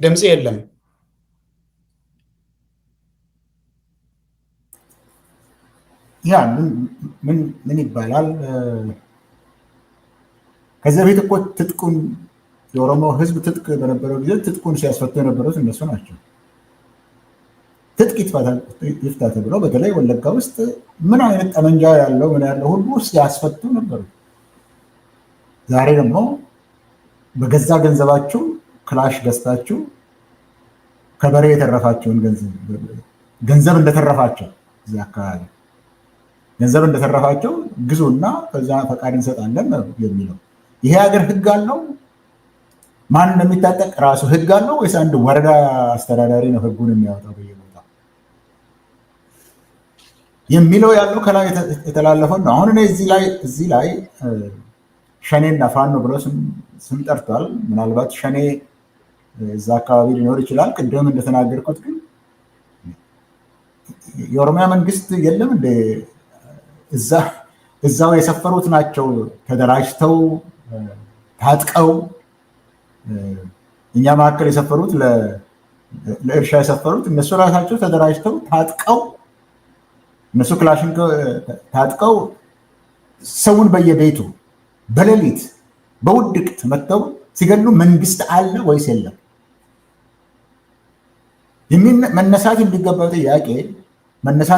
ድምፅ የለም። ያ ምን ይባላል? ከዚያ በፊት እኮ ትጥቁን የኦሮሞ ህዝብ ትጥቅ በነበረው ጊዜ ትጥቁን ሲያስፈቱ የነበሩት እነሱ ናቸው። ትጥቅ ይፍታ ተብሎ በተለይ ወለጋ ውስጥ ምን አይነት ጠመንጃ ያለው ምን ያለው ሁሉ ሲያስፈቱ ነበሩ። ዛሬ ደግሞ በገዛ ገንዘባችሁ ክላሽ ገዝታችሁ ከበሬ የተረፋቸውን ገንዘብ እንደተረፋቸው እዚህ አካባቢ ገንዘብ እንደተረፋቸው ግዙና ከዛ ፈቃድ እንሰጣለን ነው የሚለው። ይሄ ሀገር ህግ አለው? ማን እንደሚታጠቅ ራሱ ህግ አለው ወይስ አንድ ወረዳ አስተዳዳሪ ነው ህጉን የሚያወጣው በየቦታው የሚለው ያለው ከላይ የተላለፈው ነው። አሁን እኔ እዚህ ላይ ሸኔና ፋኖ ብሎ ስም ጠርቷል። ምናልባት ሸኔ እዛ አካባቢ ሊኖር ይችላል። ቅድም እንደተናገርኩት ግን የኦሮሚያ መንግስት የለም እንደ እዛው የሰፈሩት ናቸው ተደራጅተው ታጥቀው እኛ መካከል የሰፈሩት፣ ለእርሻ የሰፈሩት እነሱ ራሳቸው ተደራጅተው ታጥቀው፣ እነሱ ክላሽን ታጥቀው ሰውን በየቤቱ በሌሊት በውድቅት መጥተው ሲገሉ መንግስት አለ ወይስ የለም? መነሳት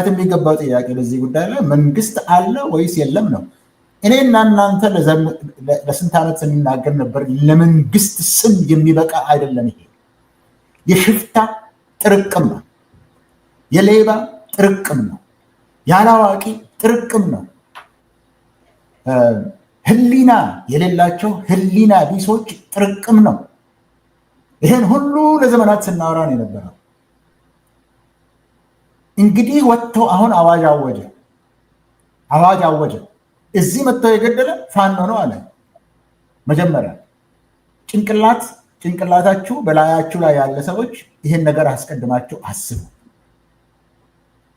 የሚገባው ጥያቄ በዚህ ጉዳይ ላይ መንግስት አለ ወይስ የለም ነው። እኔና እናንተ ለስንት ዓመት ስንናገር ነበር። ለመንግስት ስም የሚበቃ አይደለም። ይሄ የሽፍታ ጥርቅም ነው። የሌባ ጥርቅም ነው። ያላዋቂ ጥርቅም ነው። ህሊና የሌላቸው ህሊና ቢሶች ጥርቅም ነው። ይሄን ሁሉ ለዘመናት ስናወራ ነው የነበረው። እንግዲህ ወጥቶ አሁን አዋጅ አወጀ፣ አዋጅ አወጀ። እዚህ መጥቶ የገደለ ፋኖ ነው አለ። መጀመሪያ ጭንቅላታችሁ በላያችሁ ላይ ያለ ሰዎች ይህን ነገር አስቀድማችሁ አስቡ።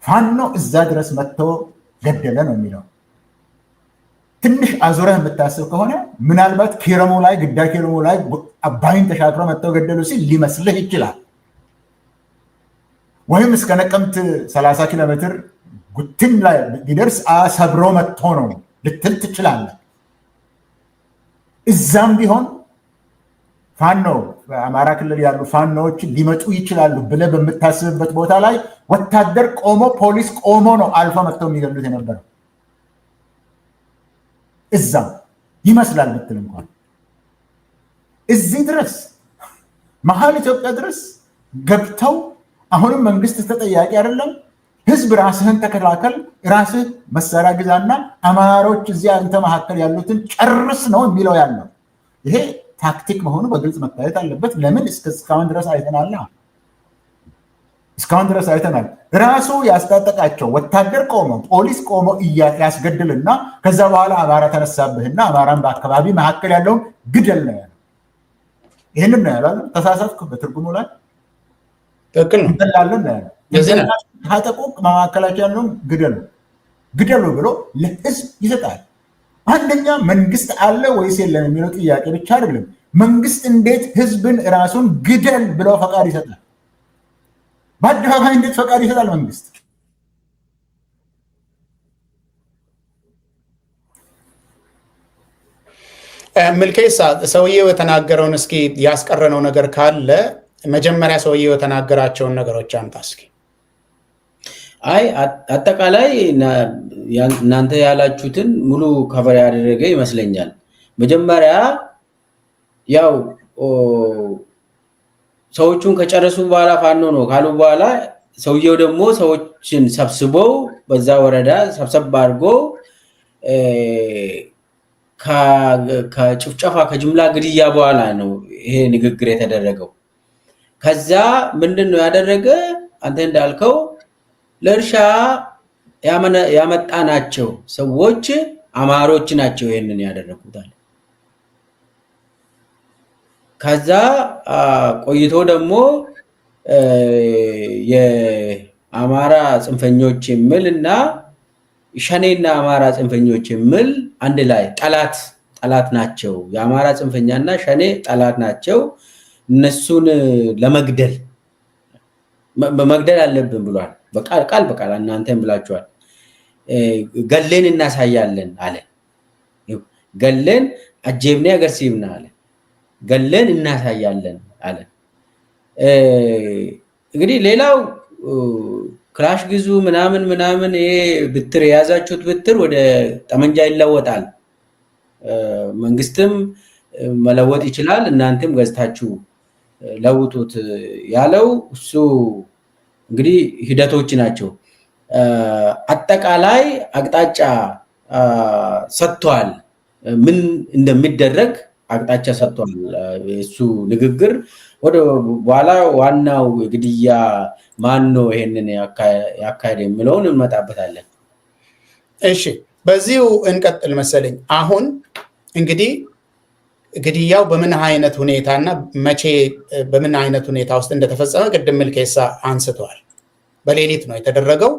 ፋኖ እዛ ድረስ መጥቶ ገደለ ነው የሚለው። ትንሽ አዙረህ የምታስብ ከሆነ ምናልባት ኪረሙ ላይ፣ ግዳ ኪረሙ ላይ አባይን ተሻግሮ መጥተው ገደሉ ሲል ሊመስልህ ይችላል። ወይም እስከ ነቀምት 30 ኪሎ ሜትር ጉትን ላይ ቢደርስ ሰብሮ መጥቶ ነው ልትል ትችላለህ። እዛም ቢሆን ፋኖ በአማራ ክልል ያሉ ፋኖዎች ሊመጡ ይችላሉ ብለህ በምታስብበት ቦታ ላይ ወታደር ቆሞ፣ ፖሊስ ቆሞ ነው አልፎ መጥተው የሚገሉት የነበረው። እዛም ይመስላል ብትል እንኳን እዚህ ድረስ መሀል ኢትዮጵያ ድረስ ገብተው አሁንም መንግስት ተጠያቂ አይደለም። ህዝብ ራስህን ተከላከል፣ ራስህ መሳሪያ ግዛና አማሮች እዚህ አንተ መካከል ያሉትን ጨርስ ነው የሚለው ያለው። ይሄ ታክቲክ መሆኑ በግልጽ መታየት አለበት። ለምን እስካሁን ድረስ አይተናል፣ እስካሁን ድረስ አይተናል። ራሱ ያስታጠቃቸው ወታደር ቆሞ፣ ፖሊስ ቆሞ ያስገድልና ከዛ በኋላ አማራ ተነሳብህና አማራን በአካባቢ መካከል ያለውን ግደል ነው ያለው። ይህንን ነው ያለው። ተሳሳትኩ በትርጉሙ ላይ? ትክክል ነው። እንገላለን ነው ያለው። ታጠቁ፣ መካከላቸው ያለውን ግደሉ ግደሉ ብሎ ለህዝብ ይሰጣል። አንደኛ መንግስት አለ ወይስ የለም የሚለው ጥያቄ ብቻ አይደለም። መንግስት እንዴት ህዝብን ራሱን ግደል ብለው ፈቃድ ይሰጣል? በአደባባይ እንዴት ፈቃድ ይሰጣል መንግስት? ምልኬሳ፣ ሰውዬው የተናገረውን እስኪ ያስቀረነው ነገር ካለ መጀመሪያ ሰውዬው የተናገራቸውን ነገሮች አምጣ እስኪ። አይ፣ አጠቃላይ እናንተ ያላችሁትን ሙሉ cover ያደረገ ይመስለኛል። መጀመሪያ ያው ሰዎቹን ከጨረሱ በኋላ ፋኖ ነው ካሉ በኋላ ሰውየው ደግሞ ሰዎችን ሰብስበው በዛ ወረዳ ሰብሰብ አድርጎ ከጭፍጨፋ ከጅምላ ግድያ በኋላ ነው ይሄ ንግግር የተደረገው። ከዛ ምንድን ነው ያደረገ? አንተ እንዳልከው ለእርሻ ያመጣናቸው ሰዎች አማሮች ናቸው ይሄንን ያደረጉታል። ከዛ ቆይቶ ደግሞ የአማራ ጽንፈኞች የሚል እና ሸኔና አማራ ጽንፈኞች የሚል አንድ ላይ ጠላት ጠላት ናቸው። የአማራ ጽንፈኛና ሸኔ ጠላት ናቸው። እነሱን ለመግደል መግደል አለብን ብሏል። በቃል ቃል በቃል እናንተም ብላችኋል። ገለን እናሳያለን አለ። ገለን አጀብኔ አገርሲብና አለ። ገለን እናሳያለን አለ። እንግዲህ ሌላው ክላሽ ግዙ ምናምን ምናምን፣ ይሄ ብትር የያዛችሁት ብትር ወደ ጠመንጃ ይለወጣል። መንግስትም መለወጥ ይችላል፣ እናንተም ገዝታችሁ ለውጡት ያለው እሱ እንግዲህ ሂደቶች ናቸው። አጠቃላይ አቅጣጫ ሰጥቷል። ምን እንደሚደረግ አቅጣጫ ሰጥቷል። የእሱ ንግግር ወደ በኋላ ዋናው ግድያ ማን ነው ይሄንን ያካሄደ የሚለውን እንመጣበታለን። እሺ፣ በዚሁ እንቀጥል መሰለኝ። አሁን እንግዲህ ግድያው በምን አይነት ሁኔታና መቼ በምን አይነት ሁኔታ ውስጥ እንደተፈጸመ ቅድም ምልኬሳ አንስተዋል። በሌሊት ነው የተደረገው።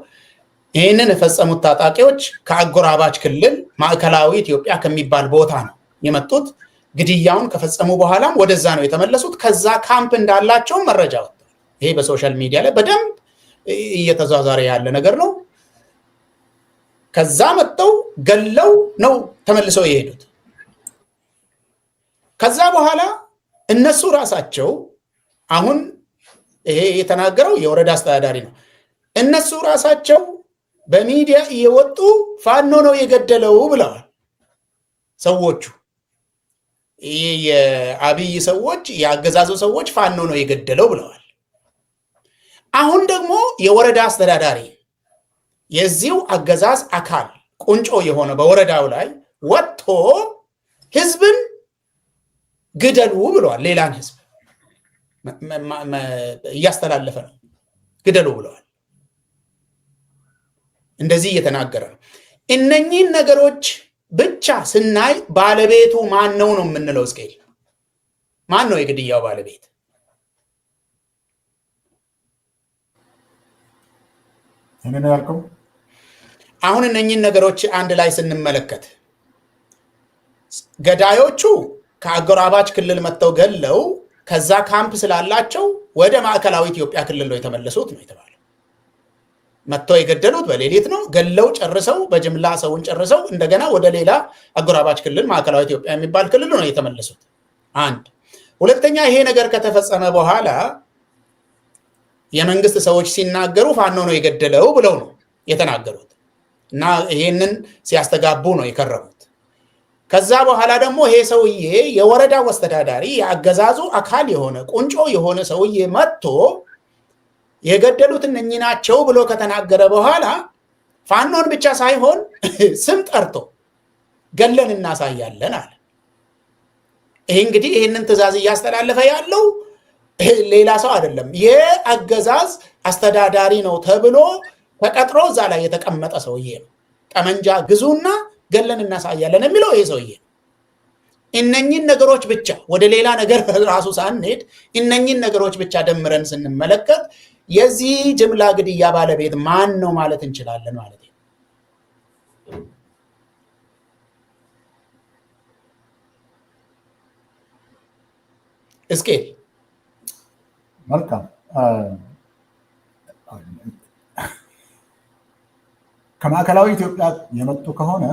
ይህንን የፈጸሙት ታጣቂዎች ከአጎራባች ክልል ማዕከላዊ ኢትዮጵያ ከሚባል ቦታ ነው የመጡት። ግድያውን ከፈጸሙ በኋላም ወደዛ ነው የተመለሱት። ከዛ ካምፕ እንዳላቸው መረጃ ወጥቷል። ይሄ በ social media ላይ በደንብ እየተዟዟረ ያለ ነገር ነው። ከዛ መጥተው ገለው ነው ተመልሰው የሄዱት። ከዛ በኋላ እነሱ ራሳቸው አሁን ይሄ የተናገረው የወረዳ አስተዳዳሪ ነው። እነሱ ራሳቸው በሚዲያ እየወጡ ፋኖ ነው የገደለው ብለዋል። ሰዎቹ ይህ የአብይ ሰዎች የአገዛዙ ሰዎች ፋኖ ነው የገደለው ብለዋል። አሁን ደግሞ የወረዳ አስተዳዳሪ የዚሁ አገዛዝ አካል ቁንጮ የሆነ በወረዳው ላይ ወጥቶ ህዝብን ግደሉ ብለዋል። ሌላን ህዝብ እያስተላለፈ ነው። ግደሉ ብለዋል። እንደዚህ እየተናገረ ነው። እነኚህን ነገሮች ብቻ ስናይ ባለቤቱ ማን ነው ነው የምንለው? እስኪ ማን ነው የግድያው ባለቤት? እኔ ነው ያልከው። አሁን እነኚህን ነገሮች አንድ ላይ ስንመለከት ገዳዮቹ ከአጎራባች ክልል መጥተው ገለው ከዛ ካምፕ ስላላቸው ወደ ማዕከላዊ ኢትዮጵያ ክልል ነው የተመለሱት ነው የተባለው። መጥተው የገደሉት በሌሊት ነው። ገለው ጨርሰው በጅምላ ሰውን ጨርሰው እንደገና ወደ ሌላ አጎራባች ክልል ማዕከላዊ ኢትዮጵያ የሚባል ክልል ነው የተመለሱት። አንድ ሁለተኛ፣ ይሄ ነገር ከተፈጸመ በኋላ የመንግስት ሰዎች ሲናገሩ ፋኖ ነው የገደለው ብለው ነው የተናገሩት እና ይሄንን ሲያስተጋቡ ነው የከረሙት። ከዛ በኋላ ደግሞ ይሄ ሰውዬ የወረዳው አስተዳዳሪ የአገዛዙ አካል የሆነ ቁንጮ የሆነ ሰውዬ መጥቶ የገደሉት እነኚህ ናቸው ብሎ ከተናገረ በኋላ ፋኖን ብቻ ሳይሆን ስም ጠርቶ ገለን እናሳያለን አለ። ይሄ እንግዲህ ይህንን ትዕዛዝ እያስተላለፈ ያለው ሌላ ሰው አይደለም፣ የአገዛዝ አስተዳዳሪ ነው ተብሎ ተቀጥሮ እዛ ላይ የተቀመጠ ሰውዬ ነው። ጠመንጃ ግዙና ገለን እናሳያለን የሚለው ይሄ ሰውዬ ነው። እነኚህን ነገሮች ብቻ ወደ ሌላ ነገር ራሱ ሳንሄድ እነኚህን ነገሮች ብቻ ደምረን ስንመለከት የዚህ ጅምላ ግድያ ባለቤት ማን ነው ማለት እንችላለን ማለት ነው። እስኪ መልካም። ከማዕከላዊ ኢትዮጵያ የመጡ ከሆነ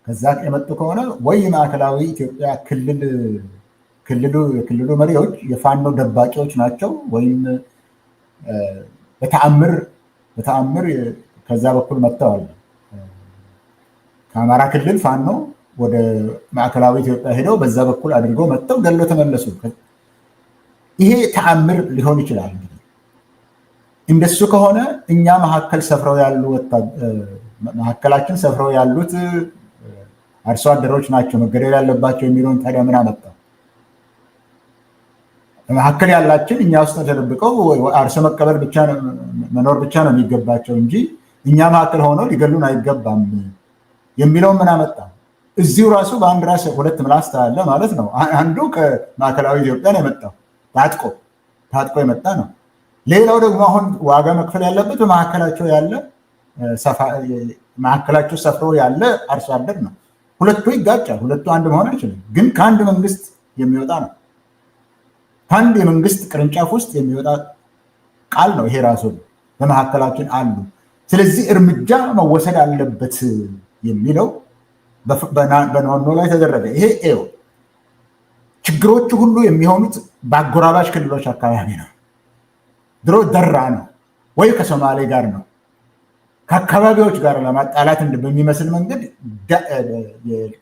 ከዛ የመጡ ከሆነ ወይ ማዕከላዊ ኢትዮጵያ ክልል የክልሉ መሪዎች የፋኖ ደባቂዎች ናቸው፣ ወይም በተአምር ከዛ በኩል መጥተዋል። ከአማራ ክልል ፋኖ ወደ ማዕከላዊ ኢትዮጵያ ሄደው በዛ በኩል አድርገው መጥተው ገሎ ተመለሱ። ይሄ ተአምር ሊሆን ይችላል። እንግዲህ እንደሱ ከሆነ እኛ መካከል ሰፍረው ያሉ መካከላችን ሰፍረው ያሉት አርሶ አደሮች ናቸው መገደል ያለባቸው የሚለውን ታዲያ ምን አመጣው? መካከል ያላችን እኛ ውስጥ ተደብቀው አርሶ መቀበል ብቻ መኖር ብቻ ነው የሚገባቸው እንጂ እኛ መካከል ሆነው ሊገሉን አይገባም የሚለውን ምን አመጣ? እዚሁ ራሱ በአንድ ራስ ሁለት ምላስ አለ ማለት ነው። አንዱ ከማዕከላዊ ኢትዮጵያ ነው የመጣው ታጥቆ የመጣ ነው። ሌላው ደግሞ አሁን ዋጋ መክፈል ያለበት በመካከላቸው ያለ መካከላቸው ሰፍሮ ያለ አርሶ አደር ነው። ሁለቱ ይጋጫል። ሁለቱ አንድ መሆን አይችልም፣ ግን ከአንድ መንግስት የሚወጣ ነው። ከአንድ የመንግስት ቅርንጫፍ ውስጥ የሚወጣ ቃል ነው ይሄ ራሱ፣ በመካከላችን አሉ። ስለዚህ እርምጃ መወሰድ አለበት የሚለው በኖኖ ላይ ተደረገ። ይሄ ይኸው ችግሮቹ ሁሉ የሚሆኑት በአጎራባች ክልሎች አካባቢ ነው። ድሮ ደራ ነው ወይ ከሶማሌ ጋር ነው፣ ከአካባቢዎች ጋር ለማጣላት በሚመስል መንገድ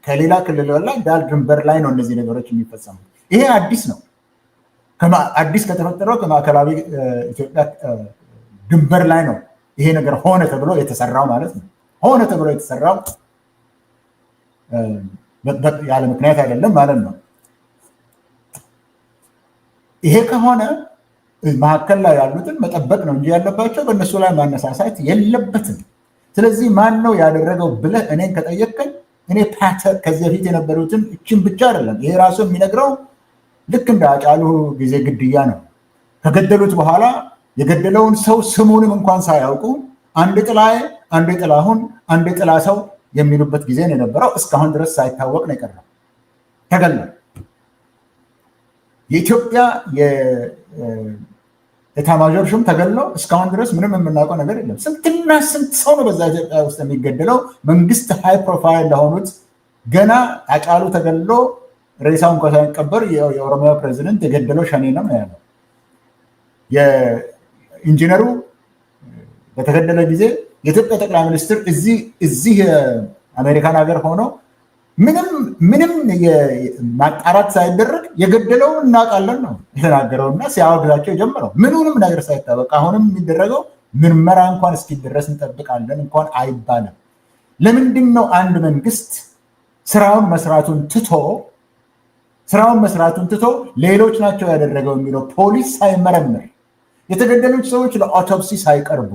ከሌላ ክልል ላይ ዳር ድንበር ላይ ነው እነዚህ ነገሮች የሚፈጸሙት። ይሄ አዲስ ነው። አዲስ ከተፈጠረው ከማዕከላዊ ኢትዮጵያ ድንበር ላይ ነው ይሄ ነገር ሆነ ተብሎ የተሰራው ማለት ነው። ሆነ ተብሎ የተሰራው ያለ ምክንያት አይደለም ማለት ነው። ይሄ ከሆነ መካከል ላይ ያሉትን መጠበቅ ነው እንጂ ያለባቸው በእነሱ ላይ ማነሳሳት የለበትም። ስለዚህ ማን ነው ያደረገው ብለህ እኔን ከጠየቅከኝ እኔ pattern ከዚህ በፊት የነበሩትን እችን ብቻ አይደለም። ይሄ ራሱ የሚነግረው ልክ እንደ አጫሉ ጊዜ ግድያ ነው። ከገደሉት በኋላ የገደለውን ሰው ስሙንም እንኳን ሳያውቁ አንድ ጥላዬ፣ አንድ ጥላሁን፣ አንድ ጥላ ሰው የሚሉበት ጊዜ ነው የነበረው። እስካሁን ድረስ ሳይታወቅ ነው የቀረው። ተገሏል። የኢትዮጵያ የኤታማዦር ሹም ተገሎ እስካሁን ድረስ ምንም የምናውቀው ነገር የለም። ስንትና ስንት ሰው ነው በዛ ኢትዮጵያ ውስጥ የሚገደለው። መንግስት high profile ለሆኑት ገና አጫሉ ተገሎ ሬሳው እንኳ ሳይቀበር የኦሮሚያ ፕሬዚደንት የገደለው ሸኔ ነው ያለው። የኢንጂነሩ በተገደለ ጊዜ የኢትዮጵያ ጠቅላይ ሚኒስትር እዚህ አሜሪካን ሀገር ሆኖ ምንም ምንም ማጣራት ሳይደረግ የገደለውን እናውቃለን ነው የተናገረው እና ሲያወግዛቸው የጀመረው ምኑንም ነገር ሳይታወቅ። አሁንም የሚደረገው ምርመራ እንኳን እስኪደረስ እንጠብቃለን እንኳን አይባልም። ለምንድን ነው አንድ መንግስት ስራውን መስራቱን ትቶ ሌሎች ናቸው ያደረገው የሚለው? ፖሊስ ሳይመረምር፣ የተገደሉት ሰዎች ለ autopsy ሳይቀርቡ፣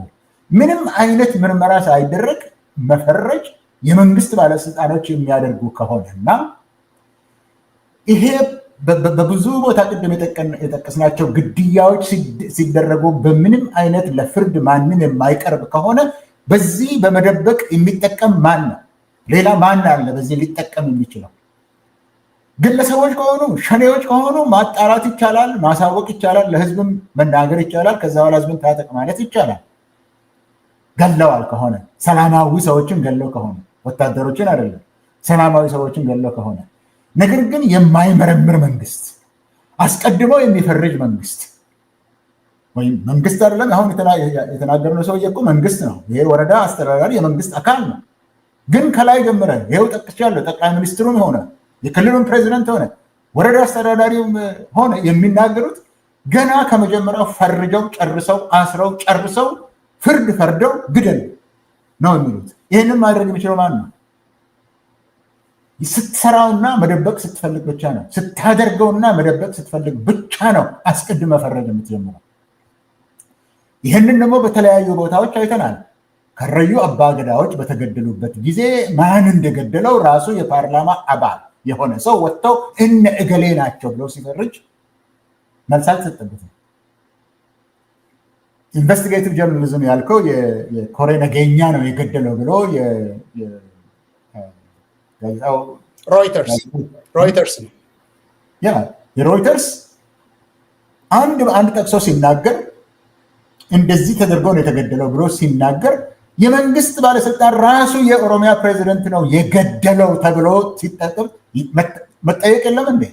ምንም አይነት ምርመራ ሳይደረግ መፈረጅ የመንግስት ባለስልጣኖች የሚያደርጉ ከሆነ እና ይሄ በብዙ ቦታ ቅድም የጠቀስናቸው ግድያዎች ሲደረጉ በምንም አይነት ለፍርድ ማንም የማይቀርብ ከሆነ በዚህ በመደበቅ የሚጠቀም ማን ነው? ሌላ ማን አለ በዚህ ሊጠቀም የሚችለው? ግለሰቦች ከሆኑ፣ ሸኔዎች ከሆኑ ማጣራት ይቻላል፣ ማሳወቅ ይቻላል፣ ለህዝብም መናገር ይቻላል። ከዛ በኋላ ህዝብን ታጠቅ ማለት ይቻላል። ገለዋል ከሆነ፣ ሰላማዊ ሰዎችን ገለው ከሆነ፣ ወታደሮችን አይደለም፣ ሰላማዊ ሰዎችን ገለው ከሆነ። ነገር ግን የማይመረምር መንግስት፣ አስቀድሞ የሚፈርጅ መንግስት ወይም መንግስት አይደለም። አሁን የተናገርነው ሰውዬ እኮ መንግስት ነው። ይሄ ወረዳ አስተዳዳሪ የመንግስት አካል ነው። ግን ከላይ ጀምረ ይኸው ጠቅሻለሁ፣ ጠቅላይ ሚኒስትሩም ሆነ የክልሉን ፕሬዚደንት ሆነ ወረዳ አስተዳዳሪውም ሆነ የሚናገሩት ገና ከመጀመሪያው ፈርጀው ጨርሰው፣ አስረው ጨርሰው፣ ፍርድ ፈርደው ግደል ነው የሚሉት። ይህንን ማድረግ የሚችለው ማን ነው? ስትሰራውና መደበቅ ስትፈልግ ብቻ ነው። ስታደርገውና መደበቅ ስትፈልግ ብቻ ነው አስቀድመህ መፈረጅ የምትጀምረው። ይህንን ደግሞ በተለያዩ ቦታዎች አይተናል። ከረዩ አባገዳዎች በተገደሉበት ጊዜ ማን እንደገደለው ራሱ የፓርላማ አባል የሆነ ሰው ወጥተው እነ እገሌ ናቸው ብለው ሲፈርጅ መልስ አልተሰጠበትም። Investigative journalism ያልከው የኮሬ ነገኛ ነው የገደለው ብሎ ጋዜጣው ሮይተርስ ነው። ያ የሮይተርስ አንድ በአንድ ጠቅሶ ሲናገር፣ እንደዚህ ተደርጎ ነው የተገደለው ብሎ ሲናገር፣ የመንግስት ባለስልጣን ራሱ የኦሮሚያ ፕሬዚደንት ነው የገደለው ተብሎ ሲጠቅም መጠየቅ የለም እንዴ?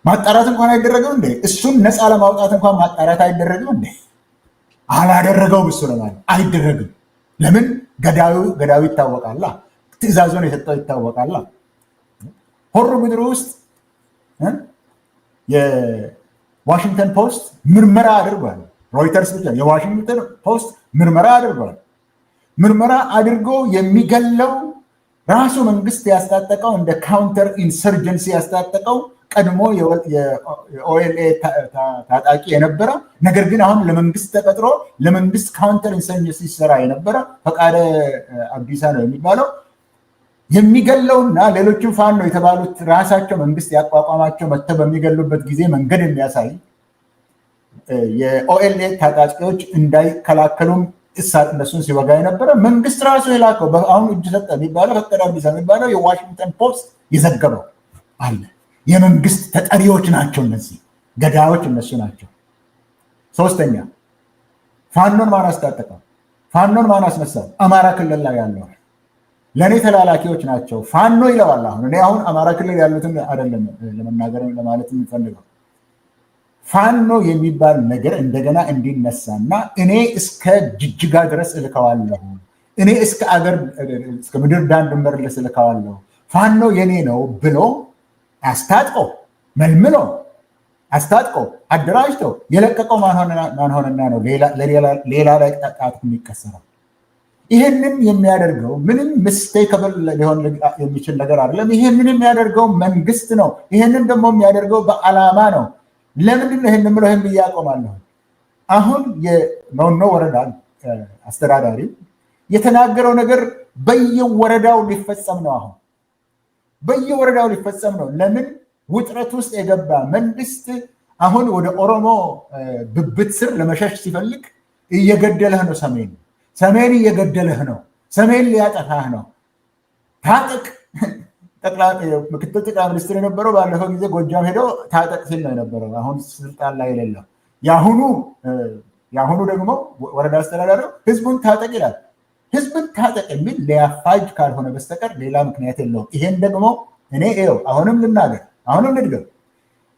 ማጣራት እንኳን አይደረግም እንዴ? እሱን ነፃ ለማውጣት እንኳን ማጣራት አይደረግም እንዴ? አላደረገውም እሱ ለማለት አይደረግም። ለምን? ገዳዩ ገዳዩ ይታወቃላ። ትዕዛዙን የሰጠው ይታወቃላ። ሆሮ ጉድሩ ውስጥ የዋሽንግተን ፖስት ምርመራ አድርጓል። ሮይተርስ ብቻ የዋሽንግተን ፖስት ምርመራ አድርጓል። ምርመራ አድርጎ የሚገለው ራሱ መንግስት ያስታጠቀው፣ እንደ counter insurgency ያስታጠቀው፣ ቀድሞ የ OLA ታጣቂ የነበረ፣ ነገር ግን አሁን ለመንግስት ተቀጥሮ ለመንግስት counter insurgency ሲሰራ የነበረ ፈቃደ አብዲሳ ነው የሚባለው የሚገለውና ሌሎችም ፋኖ የተባሉት ራሳቸው መንግስት ያቋቋማቸው መጥተው በሚገሉበት ጊዜ መንገድ የሚያሳይ፣ የ OLA ታጣቂዎች እንዳይከላከሉም እነሱን ሲወጋ የነበረ፣ መንግስት ራሱ የላከው፣ አሁን እጅ ሰጠ የሚባለው ፈቀደ አብዲሳ የሚባለው የዋሽንግተን ፖስት የዘገበው አለ። የመንግስት ተጠሪዎች ናቸው እነዚህ። ገዳዮች እነሱ ናቸው። ሶስተኛ፣ ፋኖን ማን አስታጠቀው? ፋኖን ማን አስነሳው? አማራ ክልል ላይ ያለው ለእኔ ተላላኪዎች ናቸው። ፋኖ ይለዋል። አሁን እኔ አሁን አማራ ክልል ያሉትን አይደለም ለመናገር ለማለት የሚፈልገው፣ ፋኖ የሚባል ነገር እንደገና እንዲነሳና እኔ እስከ ጅጅጋ ድረስ እልከዋለሁ፣ እኔ እስከ አገር እስከ ምድር ዳር ድንበር ድረስ እልከዋለሁ፣ ፋኖ የኔ ነው ብሎ አስታጥቆ፣ መልምሎ፣ አስታጥቆ፣ አደራጅቶ የለቀቀው ማን ሆነና ነው ሌላ ላይ ጣት የሚቀሰረው? ይህንን የሚያደርገው ምንም mistakeable ሊሆን የሚችል ነገር አይደለም። ይህንን የሚያደርገው መንግስት ነው። ይህንን ደግሞ የሚያደርገው በዓላማ ነው። ለምንድን ነው ይህን የምለው? ይህን ብዬ አቆማለሁ። አሁን የኖኖ ወረዳ አስተዳዳሪው የተናገረው ነገር በየወረዳው ሊፈጸም ነው። አሁን በየወረዳው ሊፈጸም ነው። ለምን? ውጥረት ውስጥ የገባ መንግስት አሁን ወደ ኦሮሞ ብብት ስር ለመሸሽ ሲፈልግ እየገደለህ ነው። ሰሜን፣ ሰሜን እየገደለህ ነው። ሰሜን ሊያጠፋህ ነው። ታጠቅ። ምክትል ጠቅላይ ሚኒስትር የነበረው ባለፈው ጊዜ ጎጃም ሄደው ታጠቅ ሲል ነው የነበረው። አሁን ስልጣን ላይ የሌለው የአሁኑ ደግሞ ወረዳ አስተዳዳሪው ህዝቡን ታጠቅ ይላል። ህዝብን ታጠቅ የሚል ሊያፋጅ ካልሆነ በስተቀር ሌላ ምክንያት የለውም። ይሄን ደግሞ እኔ ይኸው አሁንም ልናገር፣ አሁንም ልድገም።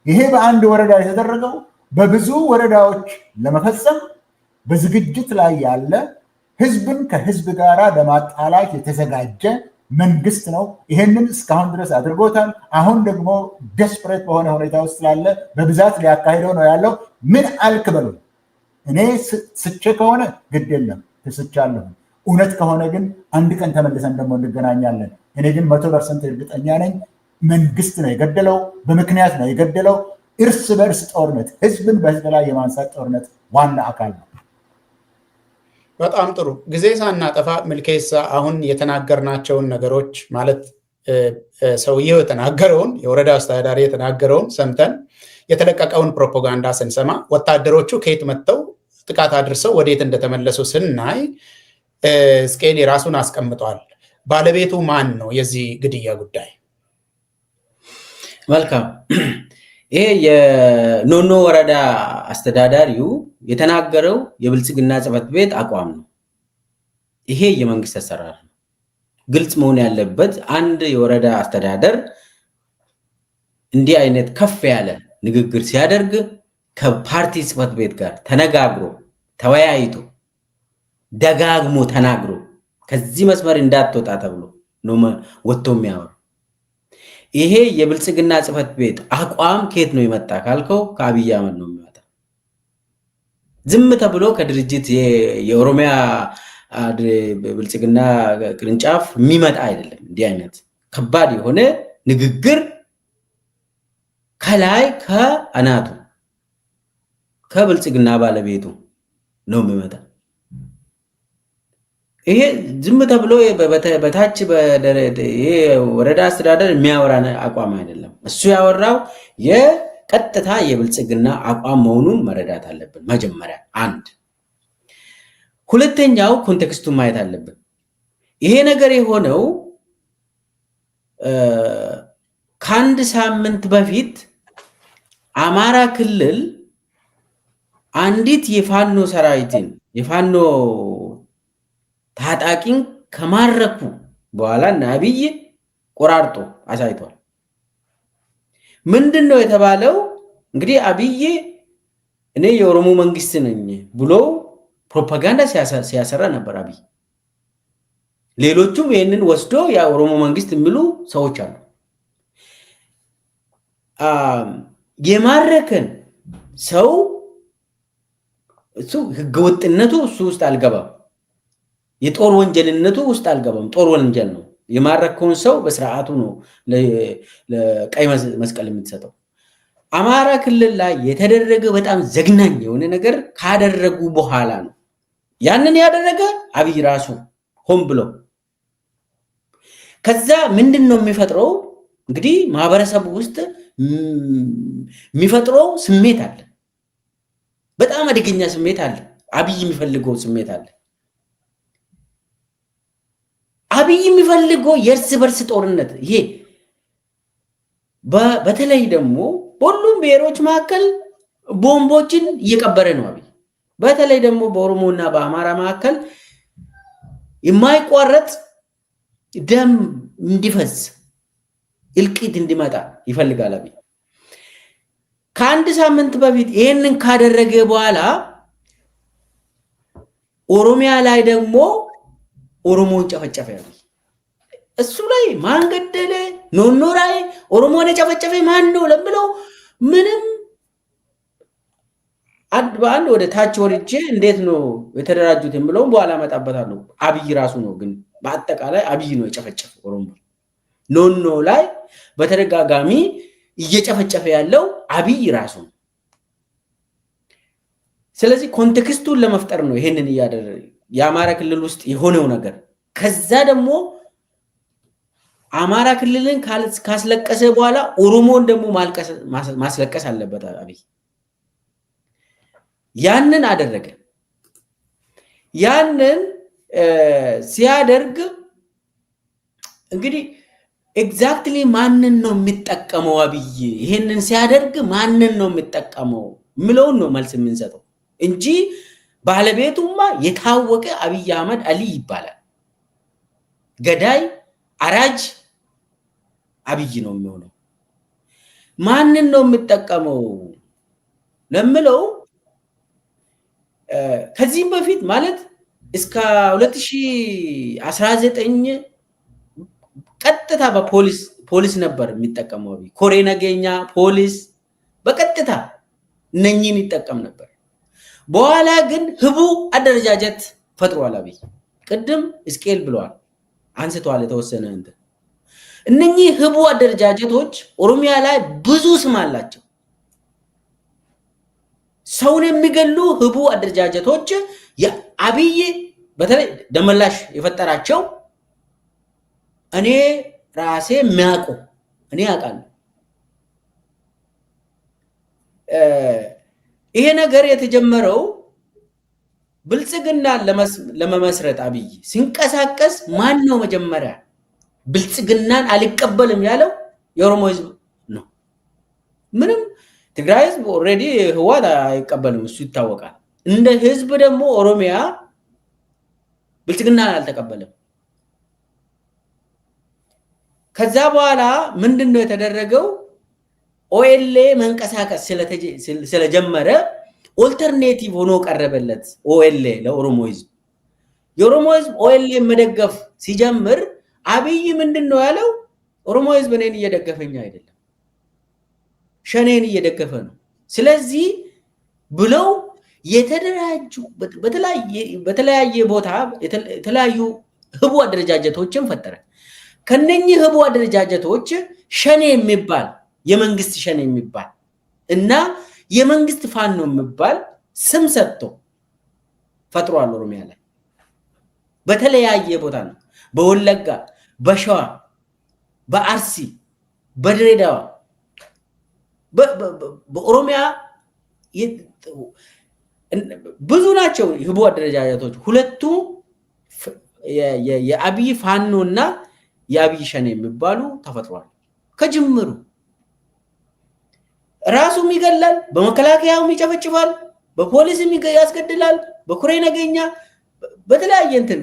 ይሄ በአንድ ወረዳ የተደረገው በብዙ ወረዳዎች ለመፈጸም በዝግጅት ላይ ያለ፣ ህዝብን ከህዝብ ጋር ለማጣላት የተዘጋጀ መንግስት ነው። ይሄንን እስካሁን ድረስ አድርጎታል። አሁን ደግሞ desperate በሆነ ሁኔታ ውስጥ ስላለ በብዛት ሊያካሂደው ነው ያለው። ምን አልክ በሉ። እኔ ስቼ ከሆነ ግድ የለም፣ ትስቻለሁ። እውነት ከሆነ ግን አንድ ቀን ተመልሰን ደግሞ እንገናኛለን። እኔ ግን 100% እርግጠኛ ነኝ፣ መንግስት ነው የገደለው፣ በምክንያት ነው የገደለው። እርስ በእርስ ጦርነት፣ ህዝብን በህዝብ ላይ የማንሳት ጦርነት ዋና አካል ነው። በጣም ጥሩ። ጊዜ ሳናጠፋ ምልኬሳ፣ አሁን የተናገርናቸውን ነገሮች፣ ማለት ሰውየው የተናገረውን፣ የወረዳ አስተዳዳሪ የተናገረውን ሰምተን፣ የተለቀቀውን ፕሮፓጋንዳ ስንሰማ፣ ወታደሮቹ ከየት መጥተው ጥቃት አድርሰው ወዴት እንደተመለሱ ስናይ ሕዝቅኤል የራሱን አስቀምጧል። ባለቤቱ ማን ነው የዚህ ግድያ ጉዳይ? መልካም። ይሄ የኖኖ ወረዳ አስተዳዳሪው የተናገረው የብልጽግና ጽሕፈት ቤት አቋም ነው። ይሄ የመንግስት አሰራር ነው። ግልጽ መሆን ያለበት አንድ የወረዳ አስተዳደር እንዲህ አይነት ከፍ ያለ ንግግር ሲያደርግ ከፓርቲ ጽሕፈት ቤት ጋር ተነጋግሮ፣ ተወያይቶ፣ ደጋግሞ ተናግሮ፣ ከዚህ መስመር እንዳትወጣ ተብሎ ነው ወጥቶ የሚያወራው። ይሄ የብልጽግና ጽሕፈት ቤት አቋም ከየት ነው የመጣ ካልከው ከአብይ አህመድ ነው የሚመጣ። ዝም ተብሎ ከድርጅት የኦሮሚያ ብልጽግና ቅርንጫፍ የሚመጣ አይደለም። እንዲህ አይነት ከባድ የሆነ ንግግር ከላይ ከአናቱ ከብልጽግና ባለቤቱ ነው የሚመጣ። ይሄ ዝም ተብሎ በታች ወረዳ አስተዳደር የሚያወራ አቋም አይደለም። እሱ ያወራው የቀጥታ የብልጽግና አቋም መሆኑን መረዳት አለብን። መጀመሪያ አንድ። ሁለተኛው context ኡን ማየት አለብን። ይሄ ነገር የሆነው ከአንድ ሳምንት በፊት አማራ ክልል አንዲት የፋኖ ሰራዊትን፣ የፋኖ ታጣቂን ከማረኩ በኋላ አብይ ቆራርጦ አሳይቷል። ምንድን ነው የተባለው? እንግዲህ አብይ እኔ የኦሮሞ መንግስት ነኝ ብሎ ፕሮፓጋንዳ ሲያሰራ ነበር አብይ። ሌሎቹም ይህንን ወስዶ የኦሮሞ መንግስት የሚሉ ሰዎች አሉ። የማረከን ሰው እሱ ህገወጥነቱ እሱ ውስጥ አልገባም። የጦር ወንጀልነቱ ውስጥ አልገባም። ጦር ወንጀል ነው። የማረከውን ሰው በስርዓቱ ነው ለቀይ መስቀል የምትሰጠው። አማራ ክልል ላይ የተደረገ በጣም ዘግናኝ የሆነ ነገር ካደረጉ በኋላ ነው። ያንን ያደረገ አብይ ራሱ ሆን ብሎ። ከዛ ምንድን ነው የሚፈጥረው? እንግዲህ ማህበረሰቡ ውስጥ የሚፈጥረው ስሜት አለ። በጣም አደገኛ ስሜት አለ። አብይ የሚፈልገው ስሜት አለ። አብይ የሚፈልገው የእርስ በርስ ጦርነት፣ ይሄ በተለይ ደግሞ በሁሉም ብሔሮች መካከል ቦምቦችን እየቀበረ ነው አብይ። በተለይ ደግሞ በኦሮሞና በአማራ መካከል የማይቋረጥ ደም እንዲፈስ፣ እልቂት እንዲመጣ ይፈልጋል አብይ። ከአንድ ሳምንት በፊት ይህንን ካደረገ በኋላ ኦሮሚያ ላይ ደግሞ ኦሮሞን ጨፈጨፈ። አብይ እሱ ላይ ማን ገደለ፣ ኖኖ ላይ ኦሮሞን የጨፈጨፈ ማን ነው ለምለው ምንም አንድ በአንድ ወደ ታች ወርጄ እንዴት ነው የተደራጁት የምለውን በኋላ እመጣበታለሁ። አብይ ራሱ ነው ግን በአጠቃላይ አብይ ነው የጨፈጨፈ ኦሮሞ። ኖኖ ላይ በተደጋጋሚ እየጨፈጨፈ ያለው አብይ ራሱ ነው። ስለዚህ context ኡን ለመፍጠር ነው ይሄንን እያደረገ የአማራ ክልል ውስጥ የሆነው ነገር። ከዛ ደግሞ አማራ ክልልን ካስለቀሰ በኋላ ኦሮሞን ደግሞ ማስለቀስ አለበት አብይ። ያንን አደረገ። ያንን ሲያደርግ እንግዲህ exactly ማንን ነው የሚጠቀመው አብይ? ይሄንን ሲያደርግ ማንን ነው የሚጠቀመው የሚለውን ነው መልስ የምንሰጠው እንጂ ባለቤቱማ የታወቀ አብይ አህመድ አሊ ይባላል። ገዳይ አራጅ አብይ ነው የሚሆነው። ማንን ነው የሚጠቀመው ለምለው ከዚህም በፊት ማለት እስከ 2019 ቀጥታ በፖሊስ ፖሊስ ነበር የሚጠቀመው አብይ። ኮሬ ነገኛ ፖሊስ በቀጥታ እነኚህን ይጠቀም ነበር። በኋላ ግን ህቡ አደረጃጀት ፈጥሯል አብይ። ቅድም እስቄል ብለዋል፣ አንስተዋል የተወሰነ እንትን። እነኚህ ህቡ አደረጃጀቶች ኦሮሚያ ላይ ብዙ ስም አላቸው። ሰውን የሚገሉ ህቡ አደረጃጀቶች የአብይ በተለይ ደመላሽ የፈጠራቸው እኔ ራሴ የሚያውቁ እኔ ያውቃለሁ። ይሄ ነገር የተጀመረው ብልጽግናን ለመመስረት አብይ ሲንቀሳቀስ ማን ነው መጀመሪያ ብልጽግናን አልቀበልም ያለው? የኦሮሞ ህዝብ ነው። ምንም ትግራይ ህዝብ already ህወሓት አይቀበልም፣ እሱ ይታወቃል። እንደ ህዝብ ደግሞ ኦሮሚያ ብልጽግናን አልተቀበለም። ከዛ በኋላ ምንድን ነው የተደረገው? OLA መንቀሳቀስ ስለጀመረ alternative ሆኖ ቀረበለት OLA ለኦሮሞ ህዝብ። የኦሮሞ ህዝብ OLA መደገፍ ሲጀምር አብይ ምንድን ነው ያለው? ኦሮሞ ህዝብ እኔን እየደገፈኝ አይደለም፣ ሸኔን እየደገፈ ነው። ስለዚህ ብለው የተደራጁ በተለያየ ቦታ የተለያዩ ህቡ አደረጃጀቶችን ፈጠረ። ከነኚህ ህቡ አደረጃጀቶች ሸኔ የሚባል፣ የመንግስት ሸኔ የሚባል እና የመንግስት ፋኖ የሚባል ስም ሰጥቶ ፈጥሯል። ኦሮሚያ ላይ በተለያየ ቦታ ነው። በወለጋ፣ በሸዋ፣ በአርሲ፣ በድሬዳዋ፣ በኦሮሚያ ብዙ ናቸው ህቡ አደረጃጀቶች። ሁለቱ የአብይ ፋኖ እና የአብይ ሸኔ የሚባሉ ተፈጥሯል። ከጅምሩ ራሱም ይገላል፣ በመከላከያውም ይጨፈጭፋል፣ በፖሊስም ያስገድላል፣ በኩሬ ነገኛ በተለያየ እንትን።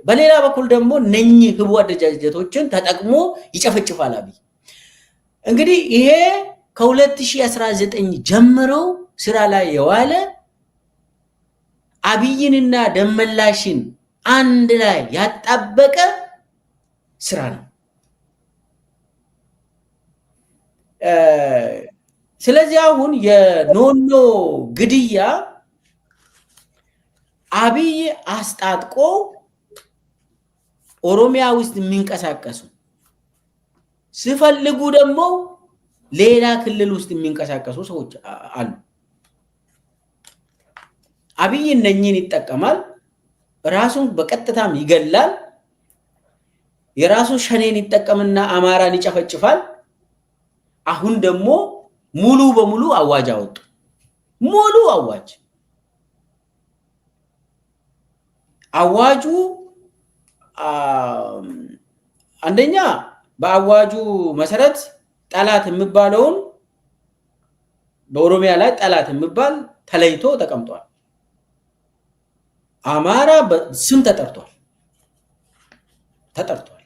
በሌላ በኩል ደግሞ እነኚህ ህቡ አደረጃጀቶችን ተጠቅሞ ይጨፈጭፋል አብይ። እንግዲህ ይሄ ከ2019 ጀምሮ ስራ ላይ የዋለ አብይንና ደመላሽን አንድ ላይ ያጣበቀ ስራ ነው። ስለዚህ አሁን የኖኖ ግድያ አብይ አስጣጥቆ ኦሮሚያ ውስጥ የሚንቀሳቀሱ፣ ሲፈልጉ ደግሞ ሌላ ክልል ውስጥ የሚንቀሳቀሱ ሰዎች አሉ። አብይ እነኝን ይጠቀማል። ራሱን በቀጥታም ይገላል። የራሱ ሸኔን ይጠቀምና አማራን ይጨፈጭፋል። አሁን ደግሞ ሙሉ በሙሉ አዋጅ አወጡ። ሙሉ አዋጅ። አዋጁ አንደኛ በአዋጁ መሰረት ጠላት የሚባለውን በኦሮሚያ ላይ ጠላት የሚባል ተለይቶ ተቀምጧል። አማራ ስም ተጠርቷል ተጠርቷል።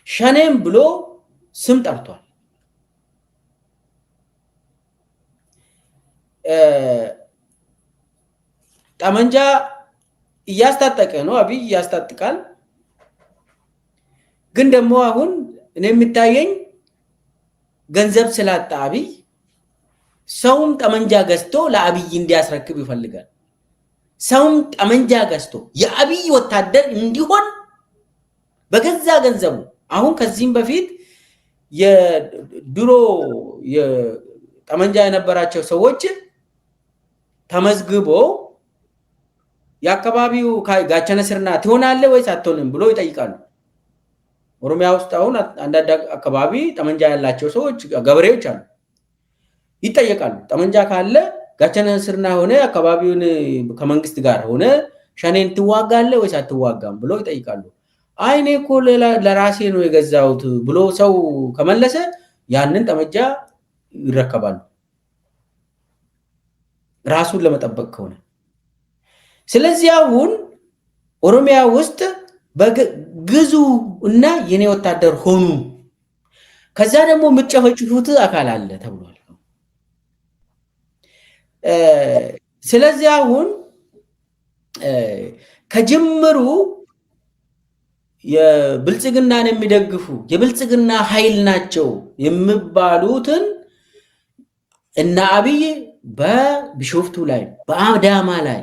ሸኔም ብሎ ስም ጠርቷል። ጠመንጃ እያስታጠቀ ነው አብይ፣ ያስታጥቃል። ግን ደግሞ አሁን እኔ የሚታየኝ ገንዘብ ስላጣ አብይ ሰውም ጠመንጃ ገዝቶ ለአብይ እንዲያስረክብ ይፈልጋል። ሰውም ጠመንጃ ገዝቶ የአብይ ወታደር እንዲሆን በገዛ ገንዘቡ አሁን ከዚህም በፊት የድሮ ጠመንጃ የነበራቸው ሰዎች ተመዝግቦ የአካባቢው ጋቸነ ስርና ትሆናለህ ወይስ አትሆንም ብሎ ይጠይቃሉ። ኦሮሚያ ውስጥ አሁን አንዳንድ አካባቢ ጠመንጃ ያላቸው ሰዎች ገበሬዎች አሉ፣ ይጠየቃሉ። ጠመንጃ ካለ ጋቸነ ስርና ሆነ አካባቢውን ከመንግስት ጋር ሆነ ሸኔን ትዋጋለህ ወይስ አትዋጋም ብሎ ይጠይቃሉ። አይ እኔ እኮ ለራሴ ነው የገዛሁት ብሎ ሰው ከመለሰ ያንን ጠመንጃ ይረከባሉ፣ ራሱን ለመጠበቅ ከሆነ። ስለዚህ አሁን ኦሮሚያ ውስጥ ግዙ እና የኔ ወታደር ሆኑ፣ ከዛ ደግሞ የምትጨፈጭፉት አካል አለ ተብሏል። ስለዚህ አሁን ከጅምሩ የብልጽግናን የሚደግፉ የብልጽግና ኃይል ናቸው የሚባሉትን እና አብይ በቢሾፍቱ ላይ በአዳማ ላይ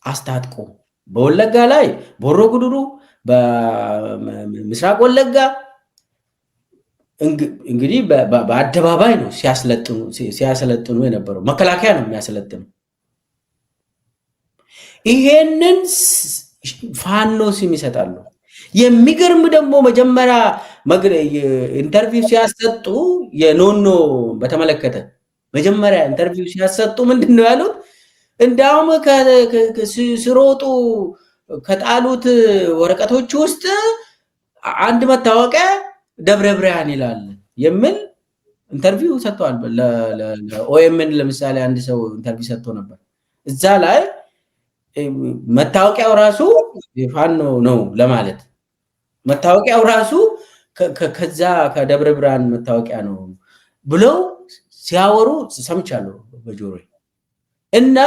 አስታጥቆ በወለጋ ላይ ቦሮ ጉዱሩ፣ በምስራቅ ወለጋ እንግዲህ በአደባባይ ነው ሲያሰለጥኑ የነበረው። መከላከያ ነው የሚያሰለጥኑ። ይሄንን ፋኖ ስም ይሰጣሉ። የሚገርም ደግሞ መጀመሪያ interview ሲያሰጡ የኖኖ በተመለከተ መጀመሪያ interview ሲያሰጡ ምንድን ነው ያሉት? እንዳውም ሲሮጡ ከጣሉት ወረቀቶች ውስጥ አንድ መታወቂያ ደብረ ብርሃን ይላል የሚል interview ሰጥተዋል። ለኦኤምኤን ለምሳሌ አንድ ሰው interview ሰጥቶ ነበር። እዛ ላይ መታወቂያው ራሱ ፋኖ ነው ለማለት መታወቂያው ራሱ ከዛ ከደብረ ብርሃን መታወቂያ ነው ብለው ሲያወሩ ሰምቻለሁ በጆሮዬ። እና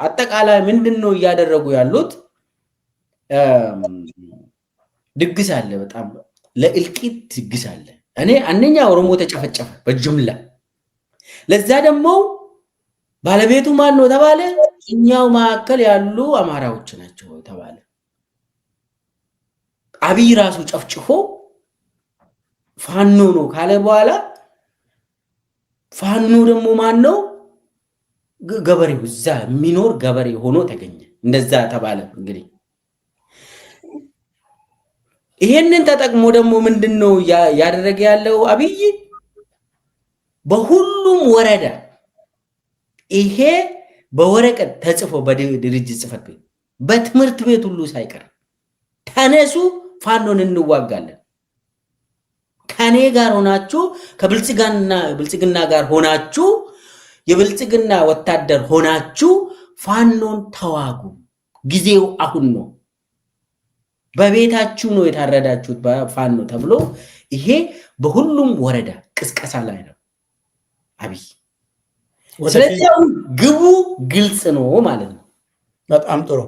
አጠቃላይ ምንድን ነው እያደረጉ ያሉት? ድግስ አለ፣ በጣም ለእልቂት ድግስ አለ። እኔ አንደኛ ኦሮሞ ተጨፈጨፈ በጅምላ። ለዛ ደግሞ ባለቤቱ ማን ነው ተባለ? እኛው መካከል ያሉ አማራዎች ናቸው ተባለ። አብይ ራሱ ጨፍጭፎ ፋኖ ነው ካለ በኋላ ፋኖ ደግሞ ማን ነው? ገበሬው፣ እዛ የሚኖር ገበሬ ሆኖ ተገኘ። እንደዛ ተባለ። እንግዲህ ይሄንን ተጠቅሞ ደግሞ ምንድን ነው ያደረገ ያለው አብይ? በሁሉም ወረዳ ይሄ በወረቀት ተጽፎ በድርጅት ጽሕፈት ቤት በትምህርት ቤት ሁሉ ሳይቀር ተነሱ፣ ፋኖን እንዋጋለን፣ ከኔ ጋር ሆናችሁ ከብልጽግና ጋር ሆናችሁ የብልጽግና ወታደር ሆናችሁ ፋኖን ተዋጉ፣ ጊዜው አሁን ነው፣ በቤታችሁ ነው የታረዳችሁት በፋኖ ተብሎ ይሄ በሁሉም ወረዳ ቅስቀሳ ላይ ነው አብይ። ስለዚህ አሁን ግቡ ግልጽ ነው ማለት ነው። በጣም ጥሩ።